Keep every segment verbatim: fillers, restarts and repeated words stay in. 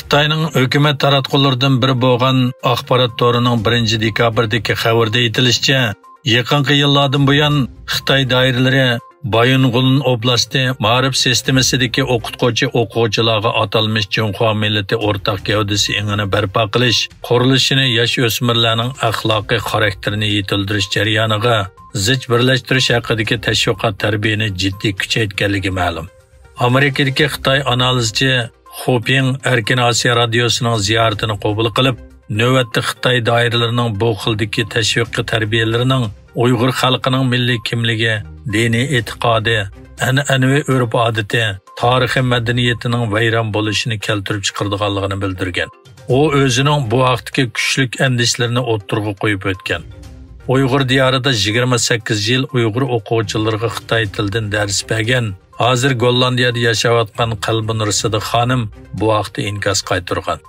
خىتاينىڭ ھۆكۈمەت تاراتقۇلىرىدىن بىرى بولغان ئاخبارات تورىنىڭ بىرىنچى دېكابىردىكى خەۋىرىدە ئېيتىلىشىچە، يېقىنقى يىللاردىن بۇيان خىتاي دائىرىلىرى بايىنغولىن ئوبلاستى مائارىپ سىستېمىسىدىكى ئوقۇتقۇچى ئوقۇغۇچىلارغا ئاتالمىش جۇڭخۇا مىللىتى ئورتاق گەۋدىسى ئېڭىنى بەرپا قىلىش قۇرۇلۇشىنى ياش ئۆسمۈرلەرنىڭ ئەخلاقىي خاراكتېرىنى يېتىلدۈرۈش جەريانىغا زىچ بىرلەشتۈرۈش ھەققىدىكى تەشۋىقات تەربىيىنى جىددىي كۈچەيتكەنلىكى مەلۇم. ئامېرىكىدىكى خىتاي ئانالىزچى خۇ پىڭ ئەركىن ئاسىيا رادىيوسىنىڭ زىيارىتىنى قوبۇل قىلىپ، نۆۋەتتە خىتاي دائىرىلىرىنىڭ بۇ خىلدىكى تەشۋىقىي تەربىيەلىرىنىڭ ئۇيغۇر خەلقىنىڭ مىللىي كىملىكى، دىنىي ئېتىقادى، ئەنئەنىۋى ئۆرپ-ئادىتى، تارىخىي مەدەنىيىتىنىڭ ۋەيران بولۇشىنى كەلتۈرۈپ چىقىرىدىغانلىقىنى بىلدۈرگەن. ئۇ ئۆزىنىڭ بۇ ھەقتىكى كۈچلۈك ئەندىشىلىرىنى ئوتتۇرىغا قويۇپ ئۆتكەن. ئۇيغۇر دىيارىدا يىگىرمە سەككىز يىل ئۇيغۇر ئوقۇغۇچىلىرىغا خىتاي تىلىدىن دەرس بەرگەن، ھازىر گوللاندىيەدە ياشاۋاتقان قەلبىنۇر سىدىق خانىم بۇ ھەقتە ئىنكاس قايتۇرغان.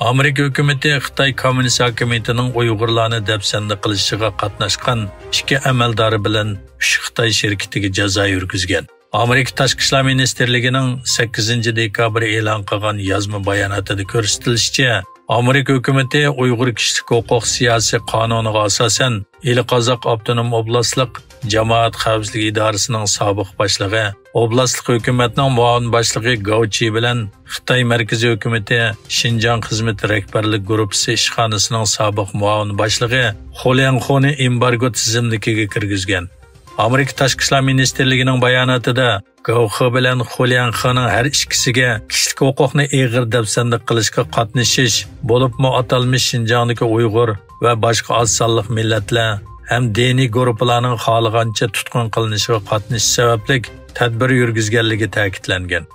ئامېرىكا ھۆكۈمىتى خىتاي كوممۇنىست ھاكىمىيىتىنىڭ ئۇيغۇرلارنى دەپسەندە قىلىشىغا قاتناشقان ئىككى ئەمەلدارى بىلەن ئۈچ خىتاي شىركىتىگە جازا يۈرگۈزگەن. ئامېرىكا تاشقى ئىشلار مىنىستىرلىكىنىڭ سەككىزىنچى دېكابىر ئېلان قىلغان يازما باياناتىدا كۆرسىتىلىشىچە، ئامېرىكا ھۆكۈمىتى ئۇيغۇر كىشىلىك ھوقۇق سىياسىي قانۇنىغا ئاساسەن، ئىلى قازاق ئاپتونوم ئوبلاستلىق جامائەت خەۋپسىزلىكى ئىدارىسىنىڭ سابىق باشلىقى، ئوبلاستلىق ھۆكۈمەتنىڭ مۇئاۋىن باشلىقى گاۋ چى بىلەن خىتاي مەركىزىي ھۆكۈمىتى شىنجاڭ خىزمىتى رەھبەرلىك گۇرۇپپىسى ئىشخانىسىنىڭ سابىق مۇئاۋىن باشلىقى خۇ ليەنخۇنى ئېمبارگو تىزىملىكىگە كىرگۈزگەن. ئامېرىكا تاشقى ئىشلار مىنىستىرلىكىنىڭ باياناتىدا گاۋ خې بىلەن خۇ ليەنخېنىڭ ھەر ئىككىسىگە كىشىلىك ھوقۇقنى ئېغىر دەپسەندە قىلىشقا قاتنىشىش، بولۇپمۇ ئاتالمىش شىنجاڭدىكى ئۇيغۇر ۋە باشقا ئاز سانلىق مىللەتلەر ھەم دىنىي گۇرۇپپىلارنىڭ خالىغانچە تۇتقۇن قىلىنىشىغا قاتنىشىش سەۋەبلىك تەدبىر يۈرگۈزگەنلىكى تەكىتلەنگەن.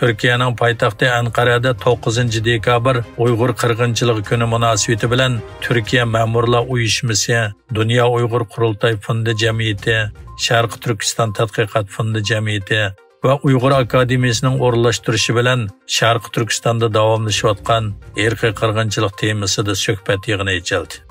تۈركىيەنىڭ پايتەختى ئەنقەرەدە توققۇزىنچى دېكابىر ئۇيغۇر قىرغىنچىلىقى كۈنى مۇناسىۋىتى بىلەن تۈركىيە مەمۇرلار ئۇيۇشمىسى، دۇنيا ئۇيغۇر قۇرۇلتاي فوندى جەمئىيىتى، شەرقىي تۈركىستان تەتقىقات فوندى جەمئىيىتى ۋە ئۇيغۇر ئاكادېمىيىسىنىڭ ئورۇنلاشتۇرۇشى بىلەن شەرقىي تۈركىستاندا داۋاملىشىۋاتقان ئىرقىي قىرغىنچىلىق تېمىسىدا سۆھبەت يىغىنى ئېچىلدى.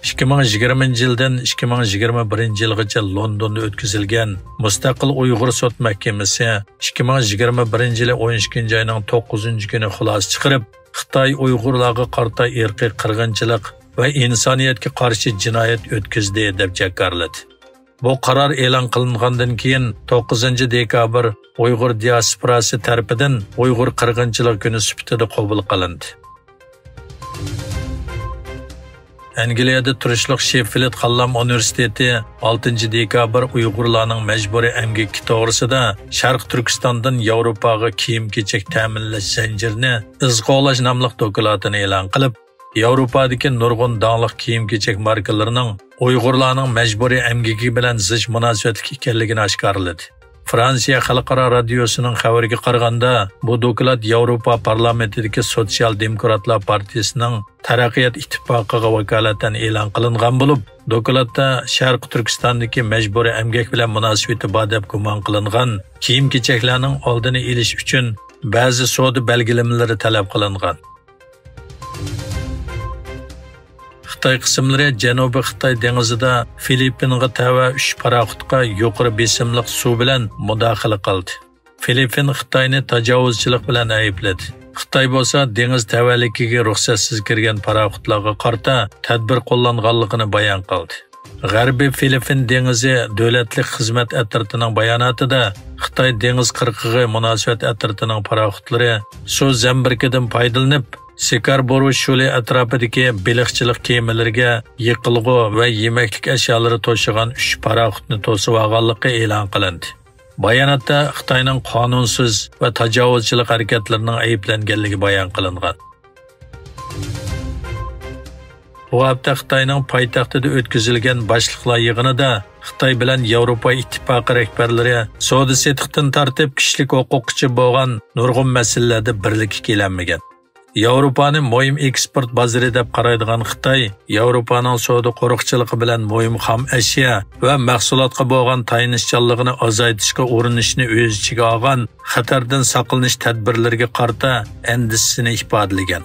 ئىككى مىڭ يىگىرمىنچى يىلدىن ئىككى مىڭ يىگىرمە بىرىنچى يىلغىچە لوندوندا ئۆتكۈزۈلگەن مۇستەقىل ئۇيغۇر سوت مەھكىمىسى ئىككى مىڭ يىگىرمە بىرىنچى يىلى ئون ئىككىنچى ئاينىڭ توققۇزىنچى كۈنى خۇلاسە چىقىرىپ، خىتاي ئۇيغۇرلارغا قارىتا ئىرقىي قىرغىنچىلىق ۋە ئىنسانىيەتكە قارشى جىنايەت ئۆتكۈزدى، دەپ جاكارلىدى. بۇ قارار ئېلان قىلىنغاندىن كېيىن، توققۇزىنچى دېكابىر ئۇيغۇر دىياسپوراسى تەرىپىدىن ئۇيغۇر قىرغىنچىلىقى كۈنى سۈپىتىدە قوبۇل قىلىندى. ئەنگلىيەدە تۇرۇشلۇق شېففىلد خانلام ئۇنىۋېرسىتېتى ئالتىنچى دېكابىر ئۇيغۇرلارنىڭ مەجبۇرىي ئەمگىكى توغرىسىدا شەرقىي تۈركىستاندىن ياۋروپاغا كىيىم-كېچەك تەمىنلەش زەنجىرىنى ئىز قوغلاش ناملىق دوكلاتىنى ئېلان قىلىپ، ياۋروپادىكى نۇرغۇن داڭلىق كىيىم-كېچەك ماركىلىرىنىڭ ئۇيغۇرلارنىڭ مەجبۇرىي ئەمگىكى بىلەن زىچ مۇناسىۋەتلىك ئىكەنلىكىنى ئاشكارىلىدى. فرانسىيە خەلقئارا رادىيوسىنىڭ خەۋىرىگە قارىغاندا، بۇ دوكلات ياۋروپا پارلامېنتىدىكى سوتسىيال دېموكراتلار پارتىيىسىنىڭ تەرەققىيات ئىتتىپاقىغا ۋاكالىتەن ئېلان قىلىنغان بولۇپ، دوكلاتتا شەرقىي تۈركىستاندىكى مەجبۇرىي ئەمگەك بىلەن مۇناسىۋىتى بار دەپ گۇمان قىلىنغان كىيىم-كېچەكلەرنىڭ ئالدىنى ئېلىش ئۈچۈن بەزى سودا بەلگىلىمىلىرى تەلەپ قىلىنغان. خىتاي قىسىملىرى جەنۇبىي خىتاي دېڭىزىدا فىلىپپىنغا تەۋە ئۈچ پاراخوتقا يۇقىرى بېسىملىق سۇ بىلەن مۇداخىلە قىلدى. فىلىپپىن خىتاينى تاجاۋۇزچىلىق بىلەن ئەيىبلىدى. خىتاي بولسا دېڭىز تەۋەلىكىگە رۇخسەتسىز كىرگەن پاراخوتلارغا قارىتا تەدبىر قوللانغانلىقىنى بايان قىلدى. غەربىي فىلىپپىن دېڭىزى دۆلەتلىك خىزمەت ئەترىتىنىڭ باياناتىدا، خىتاي دېڭىز قىرغىقى مۇناسىۋەت ئەترىتىنىڭ پاراخوتلىرى سۇ زەمبىرىكىدىن پايدىلىنىپ، سىكاربورو شۇلى ئەتراپىدىكى بېلىقچىلىق كېمىلىرىگە يېقىلغۇ ۋە يېمەكلىك ئەشيالىرى توشۇغان ئۈچ پاراخوتنى توسۇۋالغانلىقى ئېلان قىلىندى. باياناتتا خىتاينىڭ قانۇنسىز ۋە تاجاۋۇزچىلىق ھەرىكەتلىرىنىڭ ئەيىبلەنگەنلىكى بايان قىلىنغان. بۇ ھەپتە خىتاينىڭ پايتەختىدە ئۆتكۈزۈلگەن باشلىقلار يىغىنىدا خىتاي بىلەن ياۋروپا ئىتتىپاقى رەھبەرلىرى سودا سېتىقتىن تارتىپ كىشىلىك ھوقۇققىچە بولغان نۇرغۇن مەسىلىلەردە بىرلىككە كېلەلمىگەن. ياۋروپانى مۇھىم ئېكسپورت بازىرى دەپ قارايدىغان خىتاي ياۋروپانىڭ سودا قورۇقچىلىقى بىلەن مۇھىم خام ئەشيا ۋە مەھسۇلاتقا بولغان تايىنىشچانلىقىنى ئازايتىشقا ئۇرۇنۇشىنى ئۆز ئىچىگە ئالغان خەتەردىن ساقلىنىش تەدبىرلىرىگە قارىتا ئەندىشىسىنى ئىپادىلىگەن.